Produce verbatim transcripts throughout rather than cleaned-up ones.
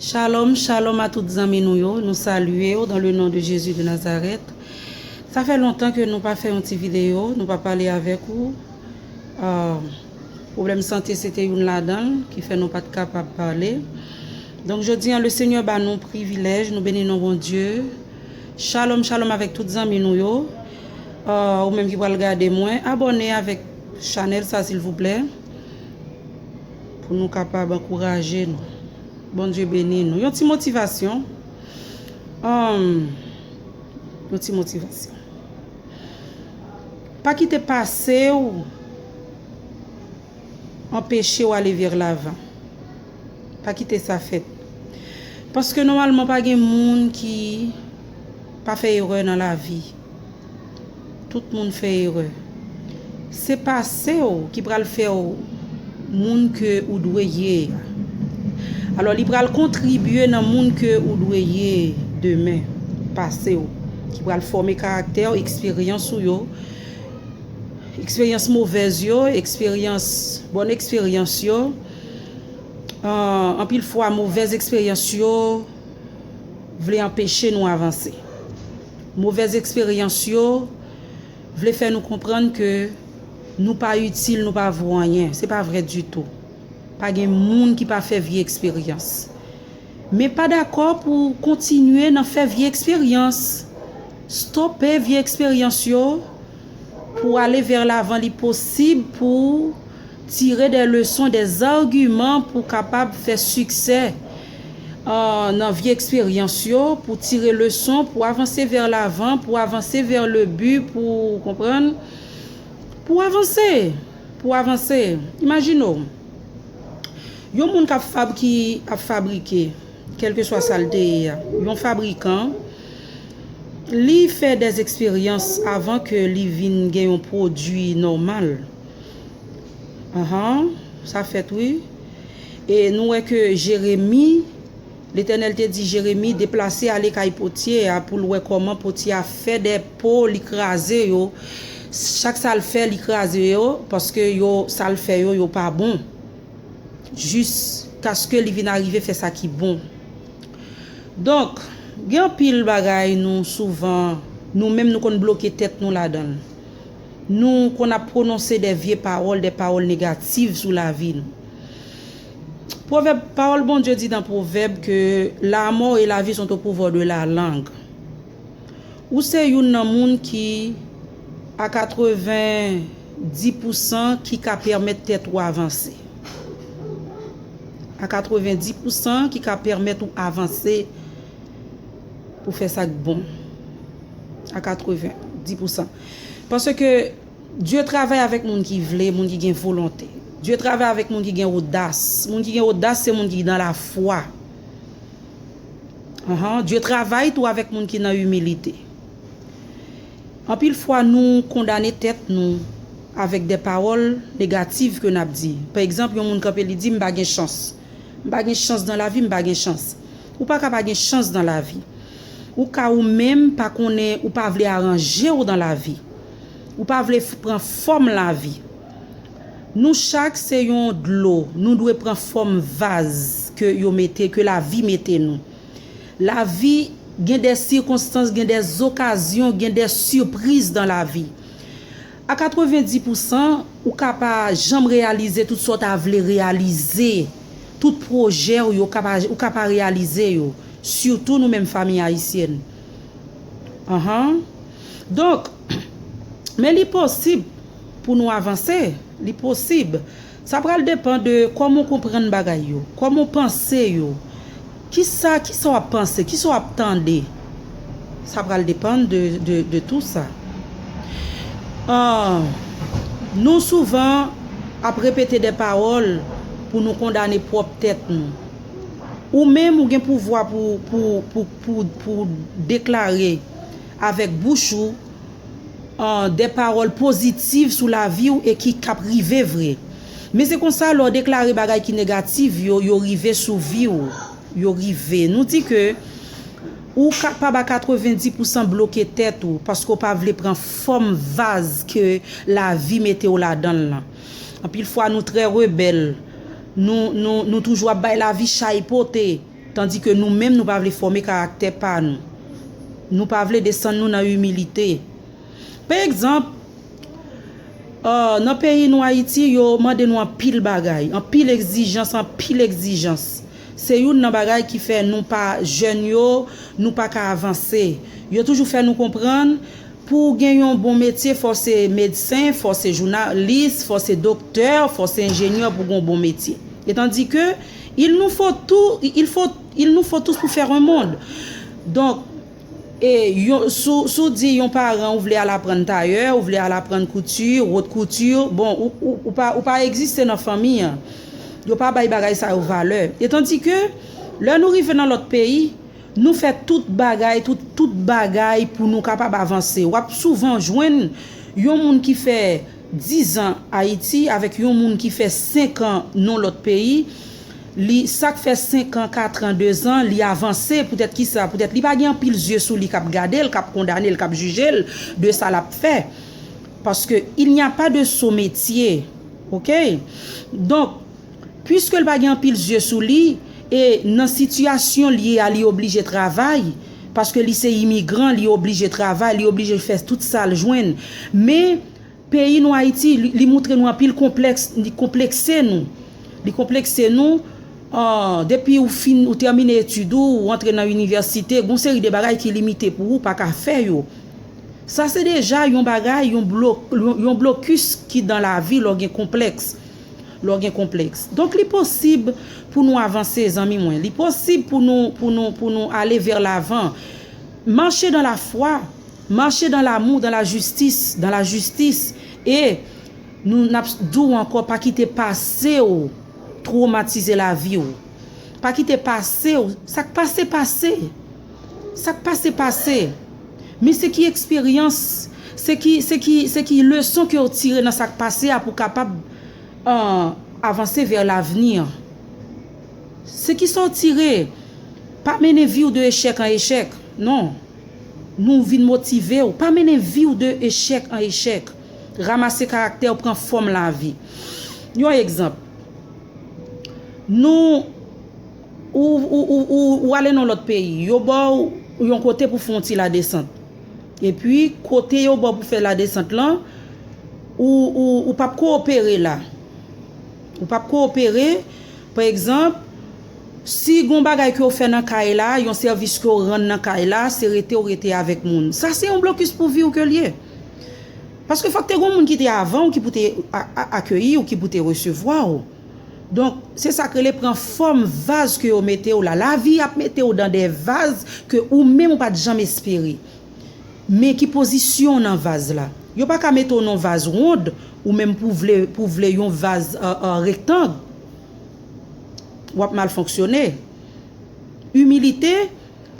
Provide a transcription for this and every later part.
Shalom, shalom a tout zanmi nou yo. Nou salye w dans le nom de Jésus de Nazareth. Sa fè lontan ke nou pa fè yon ti videyo, nou pa pale avèk ou. Ah, pwoblèm sante se te youn ladan l ki fè nou pa t kapab pale. Donk, jodi a, le Senyè ba nou privilèj, nou beni non Bondye. Shalom, shalom avèk tout zanmi nou yo. Ah, ou menm ki pral gade mwen, abòne avèk chanèl sa, silvouplè, pou nou kapab ankouraje nou. Bondye beni nou. Yon ti motivasyon. Ahn, yon ti motivasyon. Pa kite pase w anpeche w ale vè lavan. Pa kite sa fèt. Paske nòmalman pa gen moun ki pa fè erè nan lavi. Tout moun fè erè. Se pase w ki pral fè w moun ke ou dwe ye a. Alò, li pral kontribye nan moun ke ou dwe ye demen. Pase w, ki pral fòme karaktè w, eksperyans ou yo, eksperyans movèz yo, eksperyans, bòn eksperyans yo. An, anpil fwa, movèz eksperyans yo vle anpeche nou avanse. Movèz eksperyans yo vle fè nou konprann ke nou pa itil, nou pa vo anyen. Se pa vrè ditou. Pa gen moun ki pa fè vye eksperyans. Men pa dakò pou kontinye nan fè vye eksperyans. Stope vye eksperyans yo pou ale vè lavan. Li posib pou tire de leson, de zagiman pou kapab fè siksè, ah, nan vye eksperyans yo, pou tire leson, pou avanse vè lavan, pou avanse vè le bi, pou, konprann, pou avanse, pou avanse. Imajine w, yon moun k ap fab-, ki ap fabrike, kèlkeswa sa l te ye a, yon fabrikan, li fè dè eksperyans avan ke li vin gen yon pwodui nòmal. Anhan, sa fèt, wi. E nou wè ke Jeremi, Letènèl te di Jeremi deplase ale kay potye a pou l wè kòman potye a fè dè po, li kraze yo. Chak sa l fè, li kraze yo, paske yo, sa l fè yo, yo pa bon. Jiskaske li vin arive fè sa ki bon. Donk, gen anpil bagay nou souvan, nou menm nou konn bloke tèt nou ladan l. Nou konn ap pwononse dè vye pawòl, dè pawòl negatif sou lavi nou. Pwovèb, pawòl Bondye di nan Pwovèb ke la mort et la vie sont au pouvoir de la langue. Ou se youn nan moun ki, a katreven di pousan, ki ka pèmèt tèt ou avanse. A katreven di pousan ki ka pèmèt ou avanse pou fè sa k bon. A katreven di pousan. Paske Dye travay avèk moun ki vle, moun ki gen volonte. Dye travay avèk moun ki gen odas. Moun ki gen odas, se moun ki nan lafwa. Anhan, Dye travay tou avèk moun ki nan imilite. Anpil fwa, nou kondane tèt nou avèk de pawòl negatif ke n ap di. Pa egzanp, yon moun kanpe, li di, "M pa gen chans. M pa gen chans nan lavi, m pa gen chans." Ou pa ka pa gen chans nan lavi. Ou ka ou menm pa konnen, ou pa vle aranje w nan lavi. Ou pa vle f-, pran fòm lavi. Nou chak se yon dlo, nou dwe pran fòm vaz ke yo mete, ke lavi mete nou. Lavi gen de sikonstans, gen de okazyon, gen de sipriz nan lavi. A katreven di pousan, ou ka pa janm reyalize tout sa w ta vle reyalize, tout pwojè w yo ka pa, ou ka pa reyalize yo, sitou nou menm fanmi ayisyèn. Anhan. Donk, men li posib pou nou avanse, li posib. Sa pral depann de kòman w konprann bagay yo, kòman w panse yo. Kisa, kisa w ap panse, kisa w ap tande. Sa pral depann de, de, de tou sa. Ah, nou souvan ap repete de pawòl pou nou kondane pwòp tèt nou. Ou menm, ou gen pouvwa pou, pou, pou, pou, pou deklare avèk bouch ou, ah, de pawòl pozitif sou lavi w e ki k ap rive vre. Men se konsa, lè w deklare bagay ki negatif yo, yo rive sou vi w. Yo rive. Nou di ke ou kapab a katreven di pousan bloke tèt ou paske w pa vle pran fòm vaz ke lavi mete w ladan l lan. Anpil fwa, nou trè rebèl. Nou, nou, nou toujou ap bay lavi chay pote. Tandike nou menm, nou pa vle fòme karaktè pa nou. Nou pa vle desann nou nan imilite. Pa egzanp, nan peyi nou Ayiti, yo mande nou anpil bagay, anpil egzijans, anpil egzijans. Se youn nan bagay ki fè nou pa, jèn yo, nou pa ka avanse. Yo toujou fè nou konprann, pou w gen yon bon metye, fò w se medsen, fò w se jounalis, fò w se doktè, fò w se enjenyè pou w gen yon bon metye. E tandike, il nous faut tout, il faut, il nous faut tous pour faire un monde. Donk, e, yon, si w, si w di yon paran ou vle al aprann tayè, ou vle al aprann kouti, wot kouti, bon, ou, ou, ou pa, ou pa egziste nan fanmi an. Yo pa bay bagay sa yo valè. E tandike, lè nou rive nan lòt peyi, nou fè tout bagay, tout, tout bagay pou nou kapab avanse. W ap souvan jwenn yon moun ki fè diz an Ayiti avèk yon moun ki fè senk an nan lòt peyi. Li, sa k fè senk an, kat an, dezan, li avanse. Poutèt kisa? Poutèt li pa gen anpil zye sou li k ap gade l, k ap kondane l, k ap jije l de sa l ap fè. Paske il n'y a pas de sot métier. Oke? Donk, piske l pa gen anpil zye sou li, e nan sitiyasyon l ye a, li oblije travay, paske li se imigran, li oblije travay, li oblije fè tout sa l jwenn. Men, peyi nou Ayiti, li, li moutre nou anpil konplèks, li konplekse nou. Li konplekse nou, ah, depi ou fin, ou tèmine etid ou, ou antre nan inivèsite, gon seri de bagay ki limite pou ou, pa ka fè yo. Sa se deja yon bagay, yon blo-, yon, yon blokis ki dan lavi lè w gen konplèks. Lè w gen konplèks. Donk, li posib pou nou avanse, zanmi mwen. Li posib pou nou, pou nou, pou nou ale vè lavan. Mache dan lafwa, mache dan lamou, dan lajistis, dan lajistis. E nou, n ap di w ankò, pa kite pase w twomatize lavi w. Pa kite pase w. Sa k pase, pase. Sa k pase, pase. Men se ki eksperyans, se ki, se ki, se ki leson ke w tire nan sa k pase a pou w kapab, ah, avanse vè lavni. Se ki sa w tire. Pa mennen vi w de echèk an echèk. Non. Nou vin motive w. Pa mennen vi w de echèk an echèk. Ramase karaktè w, pran fòm lavi. Yon egzanp. Nou, ou, ou, ou, ou, ou ale nan lòt peyi, yo ba w yon kote pou fè yon ti ladesant. Epi, kote yo ba w pou fè ladesant lan, ou, ou, ou p ap ko opere la. Ou p ap ko opere, pa egzanp, si gon bagay ke w fè nan kay la, yon sèvis ke w rann nan kay la, se rete w rete avèk moun. Sa se yon blokis pou vi w ke l ye. Paske fòk te gon moun ki te avan w ki pou te a-, a-, akeyi w, ki pou te resevwa w. Donk, se sa k rele pran fòm vaz ke yo mete w la. Lavi ap mete w dan de vaz ke ou menm ou pa t janm espere. Men ki pozisyon w nan vaz la. Yo pa ka mete w nan vaz wonn, ou menm pou vle, pou vle yon vaz, euh, euh, rektang. W ap mal fonksyone. Imilite,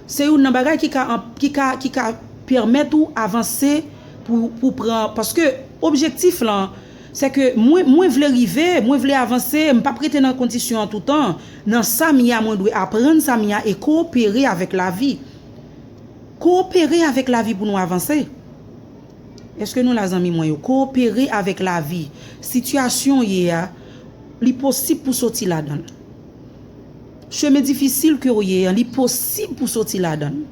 se youn nan bagay ki ka, ki ka, ki ka pèmèt ou avanse pou, pou pran, paske objektif lan, se ke mwen, mwen vle rive, mwen vle avanse, m p ap rete nan kondisyon an toutan. Nan sa m ye a, mwen dwe aprann sa m ye a e koopere avèk lavi. Koopere avèk lavi pou nou avanse. Èske nou la, zanmi mwen yo? Koopere avèk lavi. Sitiyasyon w ye a, li posib pou soti ladan l. Chemen difisil ke w ye a, li posib pou soti ladan l.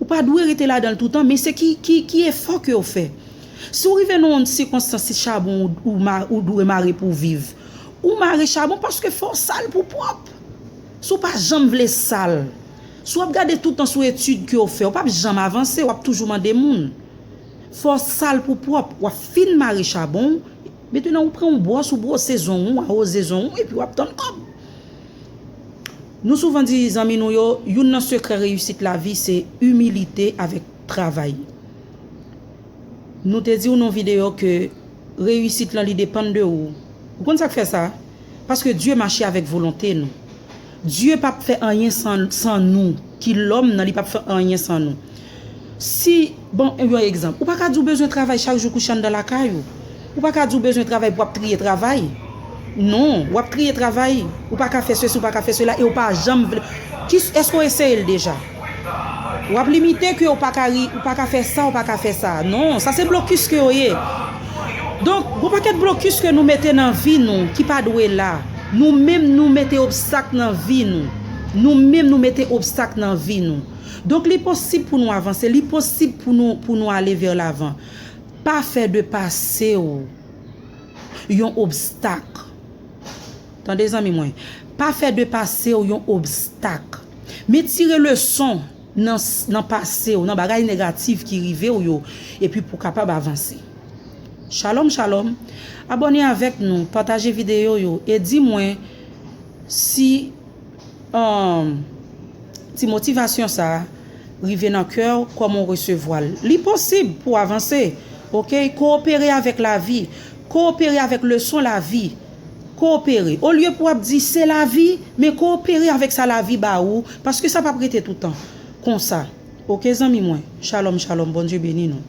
Ou pa dwe rete ladan l toutan, men se ki, ki, ki efò ke w fè. Si w rive nan yon sikonstans, se chabon ou, ou ma-, ou dwe mare pou w viv, ou mare chabon paske fò w sal pou pwòp. Si w pa janm vle sal, si w ap gade toutan sou etid ke w fè, w p ap janm avanse, w ap toujou mande moun. Fò w sal pou pwòp, w ap fin mare chabon w, mentnan ou pran yon bwòs, ou bwose zong ou, awoze zong ou, epi w ap tann kòb. Nou souvan di zanmi nou yo, youn nan sekrè reyisit lavi se imilite avèk travay. Nou te di w nan videyo ke reyisit lan li depann de ou. Ou konn sa k fè sa? Paske Dye mache avèk volonte nou. Dye p ap fè anyen san, san nou. Ki lòm nan, li p ap fè anyen san nou. Si, bon, yon egzanp, ou pa ka di w bezwen travay chak jou kouche anndan lakay ou. Ou pa ka di w bezwen travay pou w ap triye travay. Non, w ap triye travay. Ou pa ka fè sesi, ou pa ka fè sela, e w pa janm vle. Ki, èske w eseye l deja? W ap limite ke w pa ka ri, ou pa ka fè sa, ou pa ka fè sa. Non, sa se blokis ke yo ye. Donk, gon pakèt blokis ke nou mete nan vi nou ki pa dwe la. Nou menm, nou mete obstak nan vi nou. Nou menm nou mete obstak nan vi nou. Donk li posib pou nou avanse, li posib pou nou, pou nou ale vè lavan. Pa fè de pase w yon obstak. Tande zanmi mwen, pa fè de pase w yon obstak. Men tire leson nan, nan pase w, nan bagay negatif ki rive w yo, epi pou w kapab avanse. Shalom, shalom. Abòne avèk nou, pataje videyo yo, e di mwen si um, ti motivasyon sa a rive nan kè w, kòman w resevwa l. Li posib pou w avanse, oke? Kowopere avèk lavi, kowopere avèk leson lavi, kowopere. Olye pou w ap di se lavi, men kowopere avèk sa lavi ba ou, paske sa p ap rete toutan konsa. Oke, zanmi mwen? Shalom, shalom, Bondye beni nou.